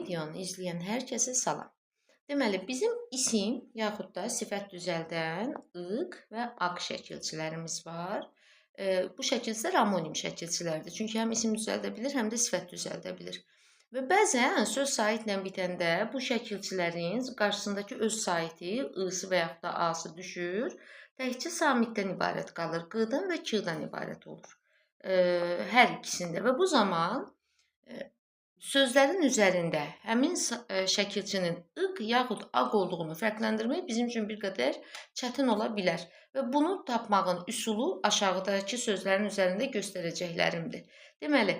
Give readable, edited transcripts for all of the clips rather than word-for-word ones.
videonu izləyən hər kəsə salam. Deməli, bizim isim yaxud da sifət düzəldən ıq və aq şəkilçilərimiz var. Bu şəkilçilər amonim şəkilçilərdir. Çünki həm isim düzəldə bilir, həm də sifət düzəldə bilir. Və bəzən söz saitlə bitəndə bu şəkilçilərin qarşısındakı öz saiti, ı-sı və yaxud da a-sı düşür. Təkcə samitdən ibarət qalır. Q-dan və K-dan ibarət olur. Hər ikisində və bu zaman sözlərin üzərində həmin şəkilçinin ıq yaxud aq olduğunu fərqləndirmək bizim üçün bir qədər çətin ola bilər və bunu tapmağın üsulu aşağıdakı sözlərin üzərində göstərəcəklərimdir. Deməli,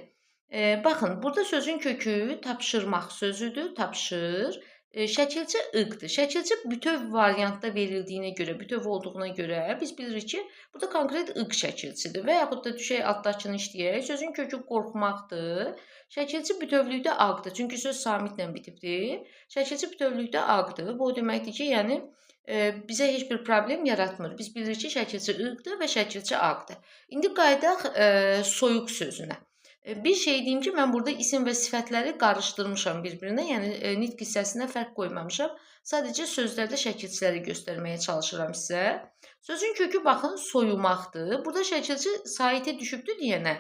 baxın, burada sözün kökü tapşırmaq sözüdür, tapşır. Şəkilçi ıqdır. Şəkilçi bütöv variantda verildiyinə görə, bütöv olduğuna görə biz bilirik ki, burada konkret ıq şəkilçidir və yaxud da düşək altdakını işləyək. Sözün kökü qorxmaqdır. Şəkilçi bütövlükdə aqdır. Çünki söz samitlə bitibdir. Şəkilçi bütövlükdə aqdır. Bu o deməkdir ki, yəni bizə heç bir problem yaratmır. Biz bilirik ki, şəkilçi ıqdır və şəkilçi aqdır. İndi qayıdaq soyuq sözünə. Bir şey deyim ki, mən burada isim və sifətləri qarışdırmışam bir-birinə. Yəni nitq hissəsinə fərq qoymamışam. Sadəcə sözlərdə şəkilçiləri göstərməyə çalışıram sizə. Sözün kökü baxın soyumaqdır. Burada şəkilçi saitə düşübdür deyənə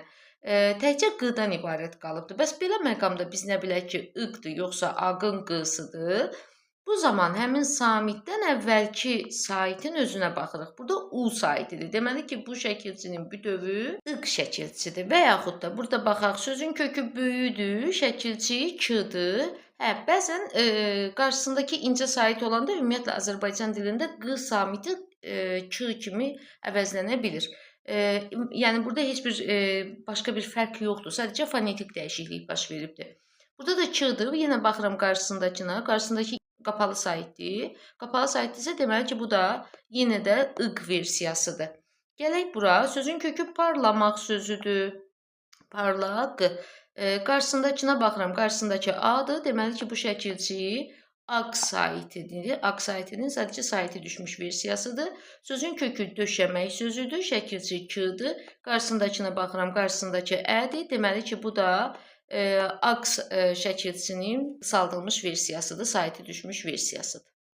təkcə q-dan ibarət qalıbdır. Bəs belə məqamda biz nə bilək ki, ıqdır yoxsa aqın q-sıdır? Bu zaman həmin samitdən əvvəlki saitin özünə baxırıq. Burada U saitidir. Deməli ki, bu şəkilçinin bütövü ıq şəkilçidir. Və yaxud da burada baxaq, sözün kökü böyüdür, şəkilçi K-dır. Hə, bəzən qarşısındakı incə sait olanda ümumiyyətlə Azərbaycan dilində Q samiti K kimi əvəzlənə bilir. Yəni burada heç bir başqa bir fərq yoxdur. Sadəcə fonetik dəyişiklik baş veribdir. Burada da K-dır. Yenə baxıram qarşısındakına. Qarşısındakı qapalı saitdir. Qapalı saitdirsə deməli ki, bu da yenə də ıq versiyasıdır. Gələk bura. Sözün kökü parlamaq sözüdür. Parlaq. Qarşısındakına baxıram. Qarşısındakı A-dır. Deməli ki, bu şəkilçi aq saitidir. Aq saitinin sadəcə saiti düşmüş versiyasıdır. Sözün kökü döşəmək sözüdür. Şəkilçi K-dır. Qarşısındakına baxıram. Qarşısındakı Ə-dir. Deməli ki, bu da aks şəkilçisinin qısaldılmış versiyasıdır, saiti düşmüş versiyasıdır.